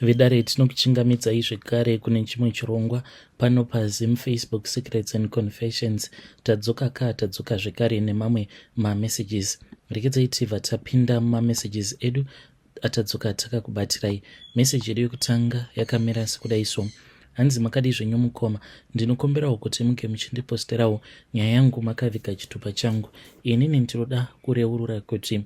Vedare, tinokuchingamidzai zvekare kune chimwe chirongwa pano paZim Facebook Secrets and Confessions. Tadzoka ka, tadzoka zvekare nemamwe mamessages. Rekedzai tibva tapinda mumamessages edu atadzoka takakubatirai. Meseji yedu yekutanga yakamira sekudai so. Hanzi, "Makadii zvenyu mukoma? Ndinokumbirawo kuti muge muchindiposterawo nyaya yangu makaviga chitupa changu. Inini ndinoda kureurura kuti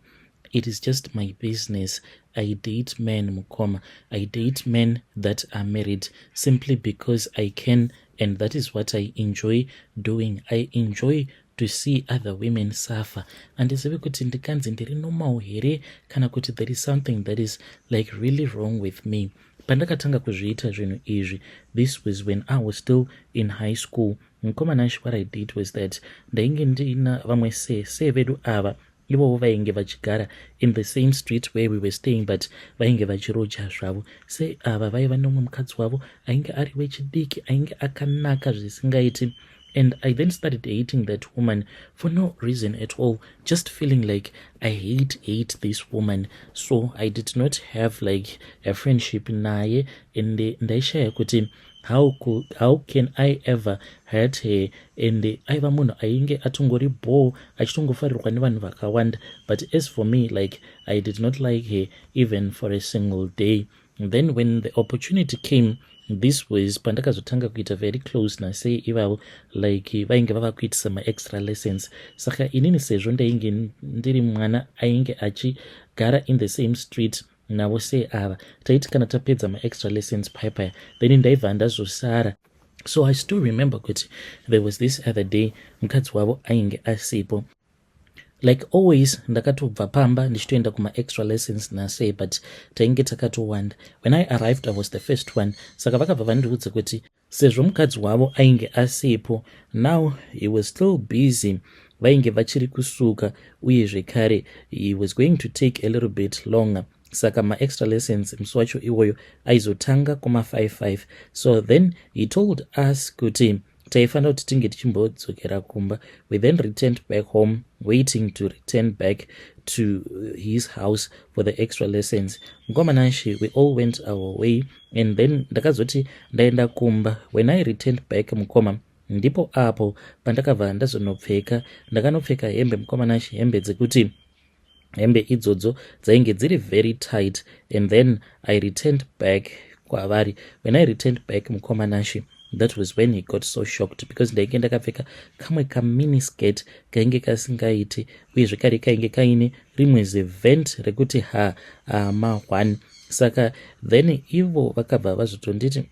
it is just my business. I date men, mukoma. I date men that are married simply because I can, and that is what I enjoy doing. I enjoy to see other women suffer. Handizivi kuti ndikanzi ndiri normal here kana kuti there is something that is like really wrong with me. Pandakatanga kuzviita zvinhu izvi, this was when I was still in high school. Mukoma Nash, what I did was that ndainge ndina vamwe sir vedu ava. Ivovo vainge vachigara in the same street where we were staying, but vainge vachiroja zvavo. Sir ava vaiva nemumwe mukadzi wavo ainge ari wechidiki, ainge akanaka zvisingaiti, and I then started hating that woman for no reason at all, just feeling like I hate, hate this woman. So I did not have like a friendship naye, and ndaishaya kuti how can I ever hurt her? And aiva munhu ainge atongori bore, achitongofarirwa nevanhu vakawanda, but as for me, like, I did not like her even for a single day. Then when the opportunity came, this was pandakazotanga kuita very close nasir ivavo, like vainge vava kuitisa maextra lessons. Saka inini, sezvo ndainge ndiri mwana ainge achigara in the same street navo sir ava, taiti kana tapedza maextra lessons paya, then ndaibva ndazosara. So I still remember kuti there was this other day mukadzi wavo ainge asipo. Like always, ndakatobva pamba ndichitoenda kumaextra lessons nasir, but tainge takatowanda. When I arrived, I was the first one. Saka vakabva vandiudza kuti sezvo mukadzi wavo ainge asipo, now he was still busy, vainge vachiri kusuka, uye zvekare he was going to take a little bit longer, saka maextra lessons musi wacho iwoyo aizotanga kuma55. So then he told us kuti taifanira kuti tinge tichimbodzokera kumba. We then returned back home, waiting to return back to his house for the extra lessons. Mukoma Nashi, we all went our way, and then ndakazoti ndaenda kumba, when I returned back, mukoma, ndipo apo pandakabva ndazonopfeka. Ndakanopfeka hembe, mukoma Nashi, hembe dzekuti hembe idzodzo dzainge dziri very tight, and then I returned back kwavari. When I returned back, mukoma Nashi, that was when he got so shocked, because ndainge ndakapfeka kamwe kaminiskirt kainge kasingaiti, uye zvekare kainge kaine rimwe zevent rekuti ha ma1. Saka then ivo vakabva vazotonditi,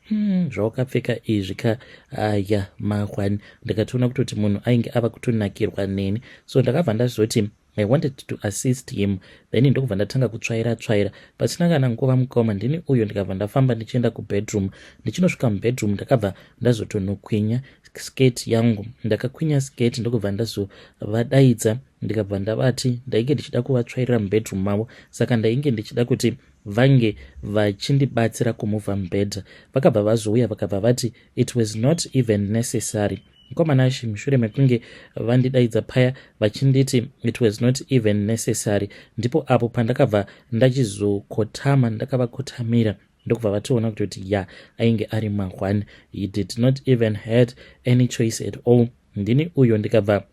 Zvawakapfeka izvi ka, aya ma1." Ndikatoona kutoti munhu ainge ava kutonakirwa neni. So ndakabva ndazoti I wanted to assist him. Then ndokubva ndatanga kutsvaira tsvaira. Pasina kana nguva, mukoma, ndini uyo ndikabva ndafamba ndichienda kubedroom. Ndichinosvika mubedroom, ndakabva ndazotonokwinya skirt yangu. Ndakakwinya skirt, ndokubva ndazovadaidza, ndikabva ndavati ndainge ndichida kuvatsvairira mubedroom mavo, saka ndainge ndichida kuti vange vachindibatsira kumuvha mubhedha. Vakabva vazouya, vakabva vati it was not even necessary. Mukoma Nashi, mushure mekunge vandidaidza paya vachinditi it was not even necessary, ndipo apo pandakabva ndachizokotama. Ndakavakotamira, ndokubva vatoona kutoti ya, ainge ari ma1. He did not even had any choice at all. Ndini uyo ndikabva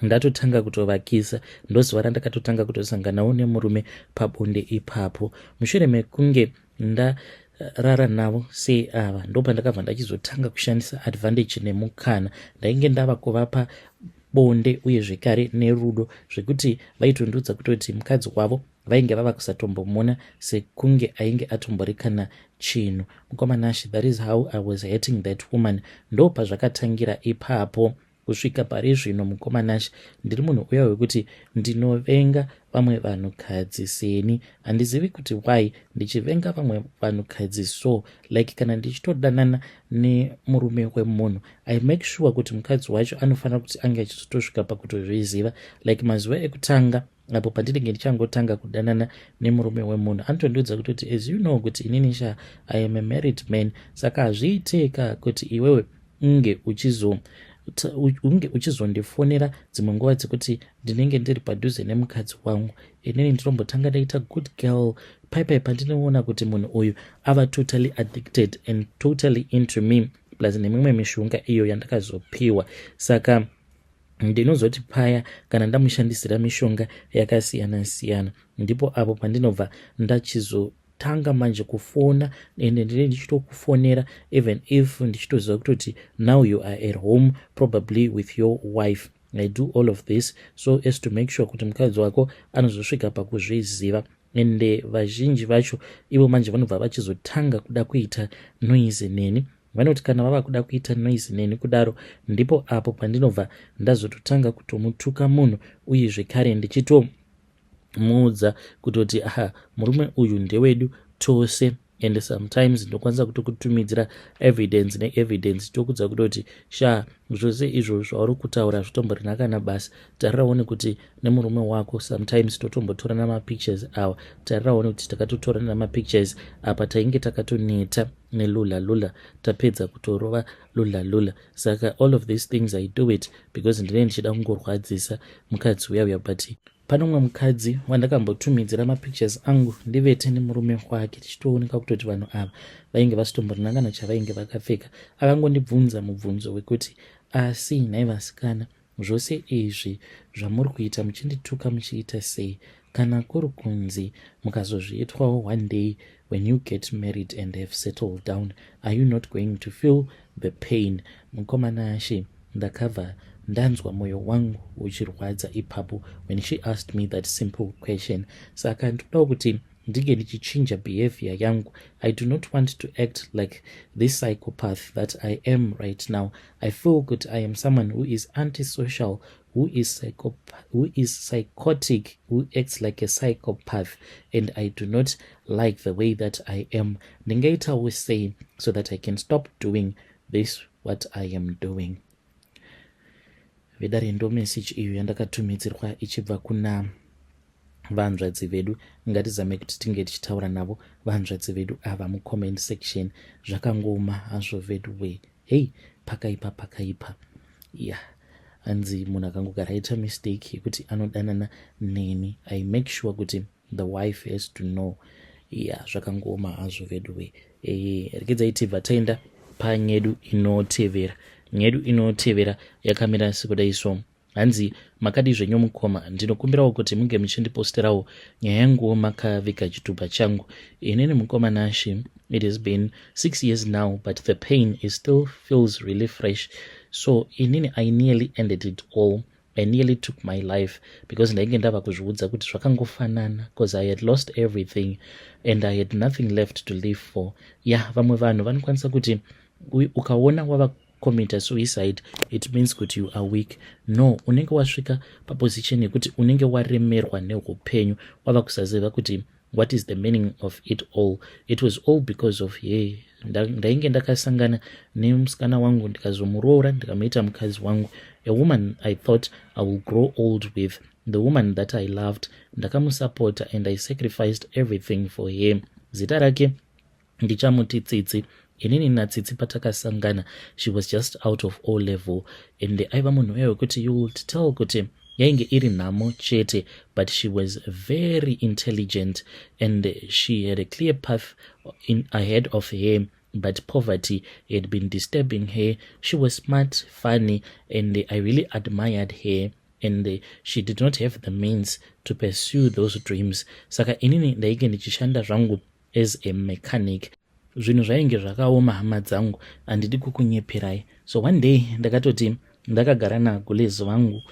ndatotanga kutovakisa. Ndozuva randakatotanga kutosanganawo nemurume pabonde ipapo. Mushure mekunge ndarara navo sir ava, ndopandakabva ndachizotanga kushandisa advantage nemukana. Ndainge ndava kuvapa bonde uye zvekare nerudo, zvekuti vaitondiudza kutoti mukadzi wavo vainge vava kusatombomuna sekunge ainge atombori kana chinhu. Mukoma Nashi, that is how I was hating that woman. Ndo pazvakatangira ipapo kusvika pari zvino. Mukoma Nashi, ndiri munhu uya wekuti ndinovenga vamwe vanhukadzi seni. Handizivi kuti why ndichivenga vamwe vanhukadzi. So like kana ndichitodanana nemurume wemunhu, I make sure kuti mukadzi wacho anofanira kuti ange achizotosvika pakutozviziva. Like mazuva ekutanga apo pandinenge ndichangotanga kudanana nemurume wemunhu, anotondiudza kutoti, "As you know kuti inini sha, I am a married man, saka hazviiteka kuti iwewe unge uchizo Unge uchizondifonera dzimwe nguva dzekuti ndinenge ndiri padhuze nemukadzi wangu. Inini ndinombotanga ndaita good girl paipai pandinoona kuti munhu uyu ava totally addicted and totally into me, plus nemimwe mishonga iyo yandakazopiwa. Saka ndinozoti paya kana ndamushandisira mishonga yakasiyana siyana, ndipo apo pandinobva ndachizotanga manje kufona, ende ndinenge ndichitokufonera even if ndichitoziva kutoti now you are at home, probably with your wife. I do all of this so as to make sure kuti mukadzi wako anozosvika pakuzviziva. Ende vazhinji vacho ivo manje vanobva vachizotanga kuda kuita noise neni. Vanoti kana vava kuda kuita noise neni kudaro, ndipo apo pandinobva ndazototanga kutomutuka munhu uye zvekare ndichitomuudza kutoti, "Aha, murume uyu ndewedu tose." And sometimes ndinokwanisa kutokutumidzira evidence neevidence, tokudza kutoti, "Sha, zvose izvo zvauri kutaura zvitomborina kana basa. Tariraone kuti nemurume wako sometimes totombotorana mapictures awa. Tariraone kuti takatotorana mapictures apa, tainge takatoneta nelula lula, tapedza kutorova lula lula." Saka all of these things I do it because ndinenge ndichida kungorwadzisa mukadzi uya uya. But pane umwe mukadzi wandakambotumidzira mapictures angu ndivete nemurume wake, tichitooneka kutoti vanhu ava vainge vasitomborina kana chavainge vakapfeka. Akangondibvunza mubvunzo wekuti, "Asi nhai vasikana, zvose izvi zvamuri kuita muchindituka muchiita sei, kana kuri kunzi mukazozviitwawo one day when you get married and have settled down, are you not going to feel the pain?" Mukomana ashe, ndakabva ndanzwa mwoyo wangu uchirwadza ipapo when she asked me that simple question. Saka ndinodawo kuti ndinge ndichichinja behavior yangu. I do not want to act like this psychopath that I am right now. I feel good. I am someone who is antisocial, who is psychotic, who acts like a psychopath, and I do not like the way that I am. Ndingaitawo sei so that I can stop doing this what I am doing? Vedare, ndo message iyo yandakatumidzirwa ichibva kuna vanzvadzi vedu. Ngatizame kuti tinge tichitaura navo vanzvadzi vedu ava mucomment section. Zvakangoma hazvo vedu we. Hei, pakaipa, pakaipa ya. Yeah. Hanzi munhu akangogara aita mistake yekuti anodanana neni, I make sure kuti the wife has to know. Ya, yeah, zvakangoma hazvo vedu we. Regedzai tibva taenda panyedu inotevera. Nyedu inotevera yakamira sekudai so. Hanzi, "Makadi zvenyu mukoma? Ndinokumbirawo kuti munge muchindiposterawo nyaya yanguwo makaviga chitupa changu. Inini mukoma Nashi, it has been 6 years now, but the pain is still feels really fresh. So inini I nearly ended it all. I nearly took my life because ndainge ndava kuzviudza kuti zvakangofanana, because I had lost everything and I had nothing left to live for." Ya, yeah, vamwe vanhu vanokwanisa kuti ukaona wava commita suicide, it means kuti you are weak. No, unenge wasvika paposition yekuti unenge waremerwa neupenyu, wava kusaziva kuti what is the meaning of it all. It was all because of ye. Ndainge ndakasangana nemusikana wangu, ndikazomuroora, ndikamuita mukadzi wangu, a woman I thought I will grow old with, the woman that I loved. Ndakamusapota and I sacrificed everything for her. Zita rake ndichamuti Tsitsi. Inini naTsitsi patakasangana, she was just out of O level, and aiva munhu uya wekuti you would tell kuti yainge iri nhamo chete, but she was very intelligent and she had a clear path ahead of her, but poverty had been disturbing her. She was smart, funny, and I really admired her, and she did not have the means to pursue those dreams. Saka inini ndainge ndichishanda zvangu as a mechanic. Zvinhu zvainge zvakaoma, hama dzangu, handidi kukunyeperai. So one day ndakatoti ndakagara nagulezi vangu,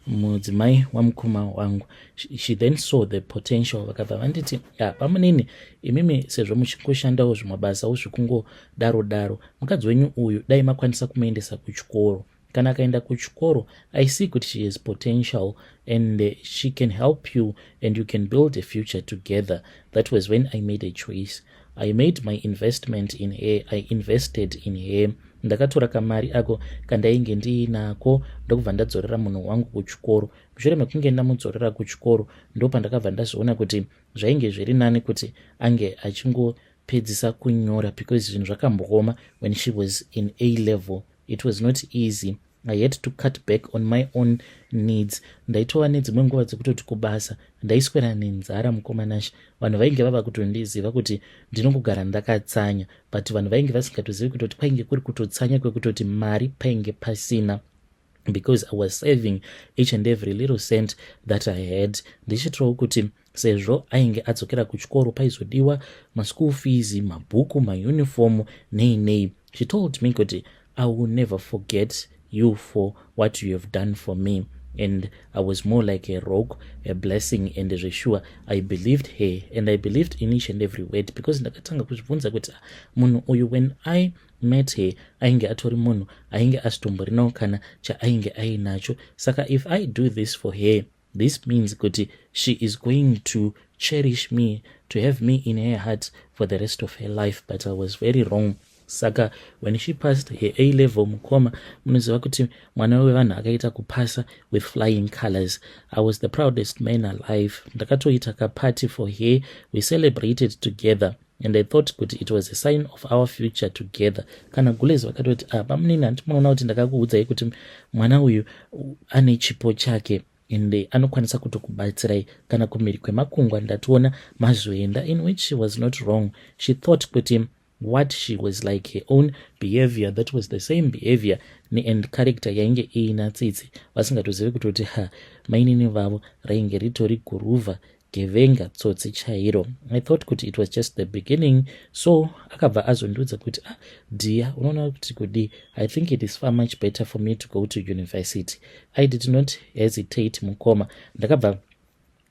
mudzimai wamukoma wangu. She then saw the potential, vakabva vanditi, "Pamunini imimi, sezvo muchingoshandawo zvimabasa zvekungodaro daro, mukadzi wenyu uyu dai makwanisa kumuendesa kuchikoro. Kana akaenda kuchikoro, I see kuti she has potential and she can help you and you can build a future together." That was when I made a choice. I made my investment in her. I invested in her. Ndakatora kamari ako kandainge ndiinako, ndokubva ndadzorera munhu wangu kuchikoro. Mushure mekunge ndamudzorera kuchikoro, ndopandakabva ndazoona kuti zvainge zviri nani kuti ange achingopedzisa kunyora, because zvinhu zvakambooma. When she was in A level, it was not easy. I had to cut back on my own needs. Ndaitova nedzimwe nguva dzekutoti kubasa ndaiswera nenzara, mukoma Nashe. Vanhu vainge vava kutondiziva kuti ndinongogara ndakatsanya, but vanhu vainge vasingatozivi kutoti kwainge kuri kutotsanya kwekutoti mari painge pasina, because I was saving each and every little cent that I had, ndichitirawo kuti sezvo ainge adzokera kuchikoro paizodiwa maschool fees, mabhuku, mauniform, nei nei. She told me kuti, "I will never forget you for what you have done for me," and I was more like a rock, a blessing. And zvesure, I believed her and I believed in each and every word, because ndakatanga kuzvibvunza kuti munhu uyu, when I met her, ainge atori munhu ainge asitomborinawo kana chaainge ainacho. Saka if I do this for her, this means kuti she is going to cherish me, to have me in her heart for the rest of her life. But I was very wrong. Saka when she passed her A level, mukoma, munoziva kuti mwana wevanhu akaita kupasa with flying colors. I was the proudest man alive. Ndakatoita kaparty for her. We celebrated together and I thought kuti it was a sign of our future together. Kana gulezi vakatoti, "Ah, bamunini, handiti munoona kuti ndakakuudzai kuti mwana uyu ane chipo chake ende anokwanisa kutokubatsirai kana kumhiri kwemakungwa ndationa mazoenda?" In which she was not wrong. She thought kuti what she was like, her own behavior, that was the same behavior and character yainge iina Tsitsi, vasingatozivi kutoti ha, mainini vavo rainge ritori guruvha, gevenga, tsotsi chairo. I thought kuti it was just the beginning. So akabva azondiudza kuti, "Ah, dear, unoona kuti kudi, I think it is far much better for me to go to university." I did not hesitate, mukoma. Ndakabva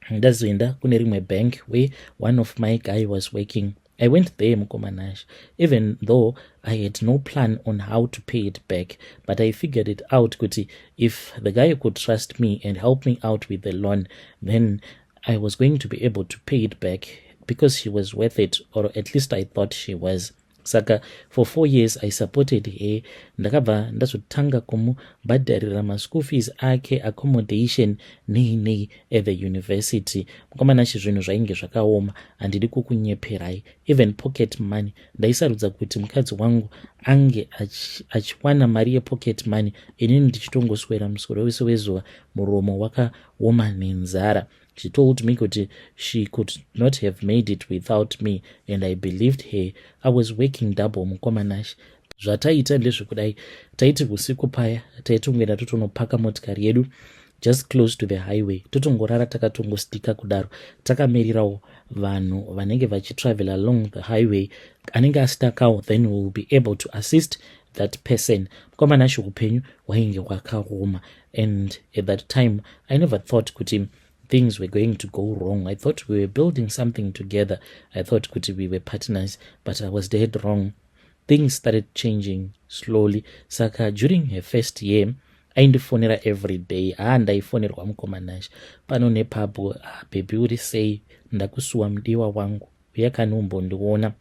ndazoenda kune rimwe bank where one of my guy was working. I went there, mukoma Nash, even though I had no plan on how to pay it back, but I figured it out kuti if the guy could trust me and help me out with the loan, then I was going to be able to pay it back, because she was worth it, or at least I thought she was. Saka for 4 years I supported her. Ndakabva ndazotanga kumubhadharira maschool fees ake, accommodation, nei nei at the university. Mukoma Nashe, zvinhu zvainge zvakaoma, handidi kukunyeperai. Even pocket money, ndaisarudza kuti mukadzi wangu ange achiwana mari yepocket money, inini ndichitongoswera musoro wese wezuva muromo wakaoma nenzara. She told me kuti she could not have made it without me, and I believed her. I was working double, mukoma Nash. Zvataita ndezvekudai: taiti usiku paya taitongoenda totonopaka motikari yedu just close to the highway, totongorara takatongostika kudaro, takamirirawo vanhu vanenge vachitravel along the highway. Anenge asitakawo, then we will be able to assist that person. Mukoma Nashe, upenyu hwainge hwakaoma, and at that time I never thought kuti things were going to go wrong. I thought we were building something together. I thought kuti we were partners, but I was dead wrong. Things started changing slowly. Saka during her first year aindifonera every day. Haa, ndaifonerwa, mukoma Nash, pano nepapo. "Ah, baby, uri sei? Ndakusuwa, mudiwa wangu, uya kani umbondiona."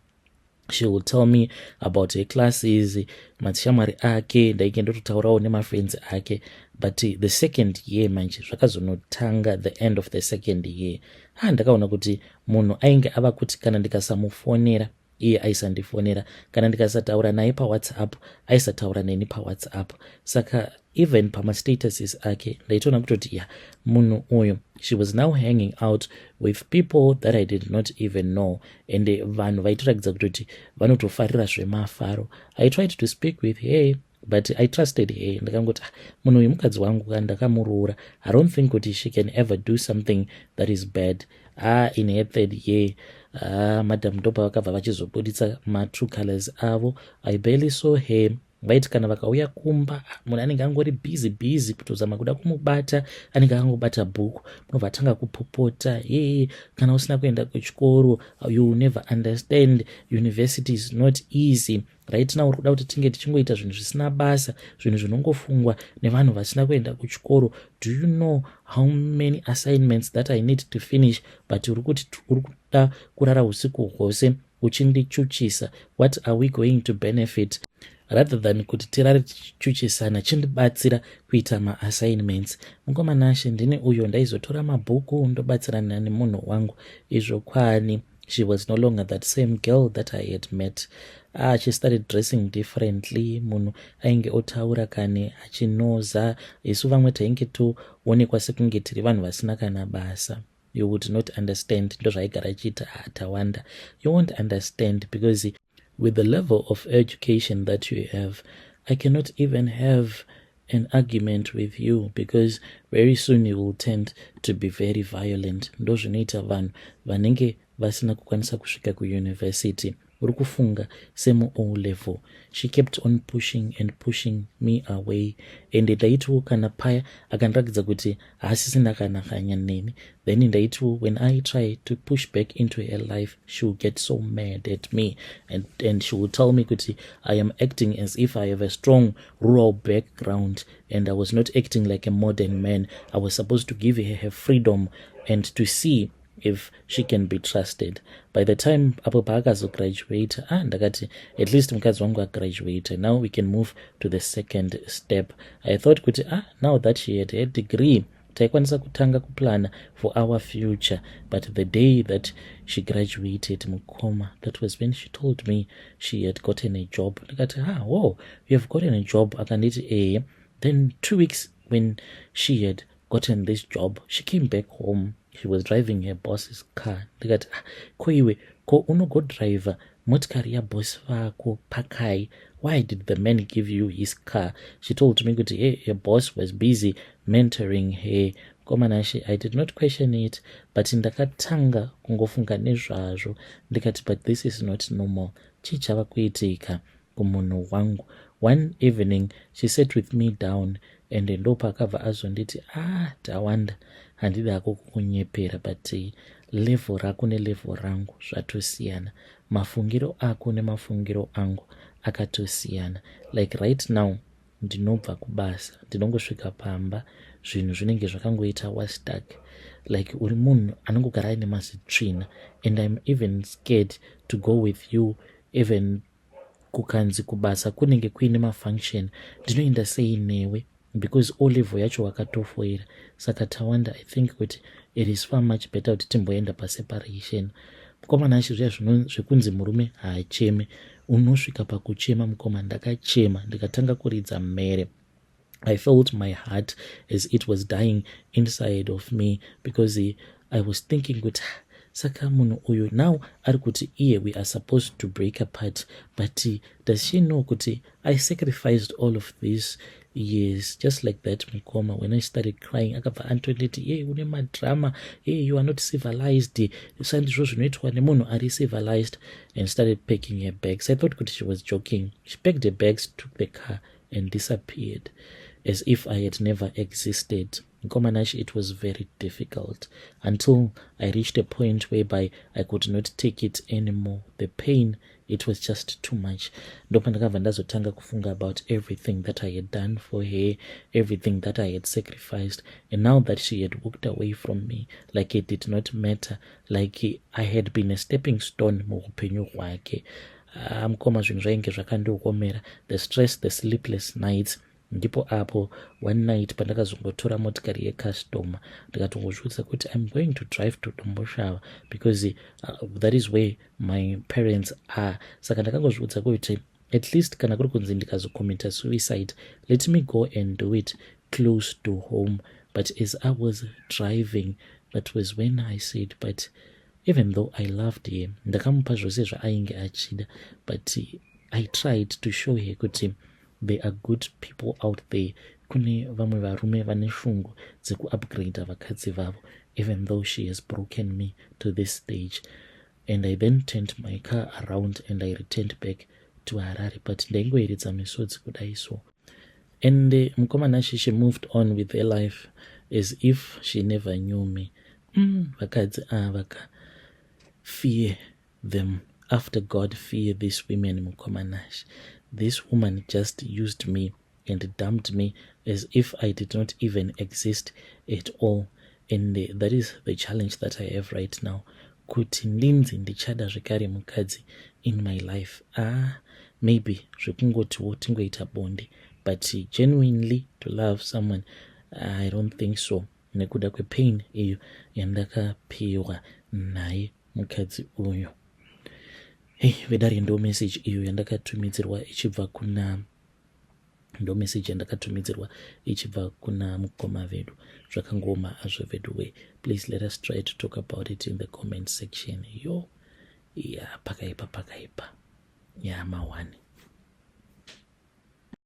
She will tell me about her classes, madzishamwari ake. Ndainge ndototaurawo nemafriends ake. But the second year manje zvakazonotanga, the end of the second year, ha, ah, ndakaona kuti munhu ainge ava kuti kana ndikasamufonera, iye aisandifonera, kana ndikasataura naye paWhatsApp, aisataura neni paWhatsApp. Saka even pamastatuses ake ndaitoona kutoti ya, munhu uyu, she was now hanging out with people that I did not even know, and vanhu vaitoratidza kutoti vanotofarira zvemafaro. I tried to speak with her, but I trusted her. Ndakangoti, "Ah, munhu uyu mukadzi wangu ka, ndakamuroora. I don't think kuti she can ever do something that is bad." Ah, in her third year, ah, Madam ndopa vakabva vachizobuditsa matrue colors avo. I barely saw her. Vaiti kana vakauya kumba, munhu anenge angori busy busy kutozama kuda kumubata, anenge angobata bhuku, munobva atanga kupopota, "Ye, kana usina kuenda kuchikoro, you never understand. University is not easy. Right now uri kuda kuti tinge tichingoita zvinhu zvisina basa, zvinhu zvinongofungwa nevanhu vasina kuenda kuchikoro. Do you know how many assignments that I need to finish? But uri kuti uri kuda kurara usiku hwose uchindichuchisa. What are we going to benefit? Rather than kuti tirare tichichuchisana, chindibatsira kuita maassignments." Mukoma Nashe, ndini uyo ndaizotora mabhuku ndobatsirana nemunhu wangu. Izvo kwani. She was no longer that same girl that I had met. Ah, she started dressing differently. Munhu ainge otaura kane achinoza. Isu vamwe tainge toonekwa sekunge tiri vanhu vasina kana basa. You would not understand. Ndozvaigara achiita. Ah, Tawanda, you won't understand because with the level of education that you have, I cannot even have an argument with you because very soon you will tend to be very violent. Ndozvinoita vanhu vanenge vasina kukwanisa kusvika kuuniversity. Uri kufunga semu O level. She kept on pushing and pushing me away, and ndaitiwo kana paya akandiratidza kuti haasisina kana hanya neni, then ndaitiwo when I try to push back into her life, she will get so mad at me and she will tell me kuti I am acting as if I have a strong rural background and I was not acting like a modern man. I was supposed to give her her freedom and to see if she can be trusted. By the time apo paakazograduate, ah, ndakati at least mukadzi wangu agraduate, now we can move to the second step. I thought kuti, ah, now that she had her degree, taikwanisa kutanga kuplana for our future. But the day that she graduated, mukoma, that was when she told me she had gotten a job. Ndikati, "Ah, whoa, you have gotten a job?" Akanditi ehe. Then 2 weeks when she had gotten this job, she came back home. She was driving her boss's car. Ndikati, "Ah, ko iwe, ko unogodriver motikari yaboss vako pakai? Why did the man give you his car?" She told me kuti, hey, her boss was busy mentoring her. Mukoma Nashe, I did not question it, but ndakatanga kungofunga nezvazvo. Ndikati, "But this is not normal. Chii chava kuitika kumunhu wangu?" One evening she sat with me down and ndopakabva azonditi, "Ah, Tawanda, handidi hako kukunyepera, but level rako nelevel rangu zvatosiyana. Mafungiro ako nemafungiro angu akatosiyana. Like right now, ndinobva kubasa, ndinongosvika pamba, zvinhu zvinenge zvakangoita wastak, like uri munhu anongogara aine mazitsvina, and I'm even scared to go with you. Even kukanzi kubasa kunenge kuine mafunction, ndinoenda sei newe? Because O level yacho wakatofoira. Saka Tawanda, I think kuti it is far much better kuti timboenda paseparation." Mukoma Nashe, zviya zvekunzi murume haacheme, unosvika pakuchema. Mukoma, ndakachema, ndikatanga kuridza mhere. I felt my heart as it was dying inside of me because I was thinking kuti, saka munhu uyu now ari kuti iye we are supposed to break apart, but does she know kuti I sacrificed all of these years just like that? Mukoma, when I started crying, akabva anditonditi, "Ye, une madrama. Ye, you are not civilized. Sandizvo zvinoitwa nemunhu ari civilized," and started packing her bags. I thought kuti she was joking. She packed her bags, took the car and disappeared as if I had never existed. Mukoma Nashe, it was very difficult until I reached a point whereby I could not take it anymore. The pain, it was just too much. Ndopandakabva ndazotanga kufunga about everything that I had done for her, everything that I had sacrificed, and now that she had walked away from me like it did not matter, like I had been a stepping stone muupenyu hwake. Ah, mukoma, zvinhu zvainge zvakandiomera. The stress, the sleepless nights. Ndipo apo one night pandakazongotora motikari yecustomer, ndikatongozviudza kuti I'm going to drive to Domboshava because that is where my parents are. Saka ndakangozviudza kuti at least kana kuri kunzi ndikazocommita suicide, let me go and do it close to home. But as I was driving, that was when I said, but even though I loved him, ndakamupa zvose zvaainge achida, but I tried to show her kuti there are good people out there, kune vamwe varume vane shungu dzekuupgrada vakadzi vavo, even though she has broken me to this stage. And I then turned my car around and I returned back to Harare, but ndaingoeredza misodzi kudai so. And mukoma Nashe, she moved on with her life as if she never knew me. Vakadzi ava ka, fear them. After God, fear these women. Mukoma Nashe, this woman just used me and dumped me as if I did not even exist at all. And that is the challenge that I have right now, kuti ndinzi ndichada zvekare mukadzi in my life. Ah, maybe zvekungotiwo tingoita bonde, but genuinely to love someone, I don't think so, nekuda kwepain iyo yandakapiwa naye. mukadzi uyu. Hey, vedare, ndo message iyo yandakatumidzirwa ichibva kuna, ndo message yandakatumidzirwa ichibva kuna mukoma vedu. Zvakangoma azvo vedu we. Please let us try to talk about it in the comment section. Yo, ya, pakaipa, pakaipa, ya, mawani.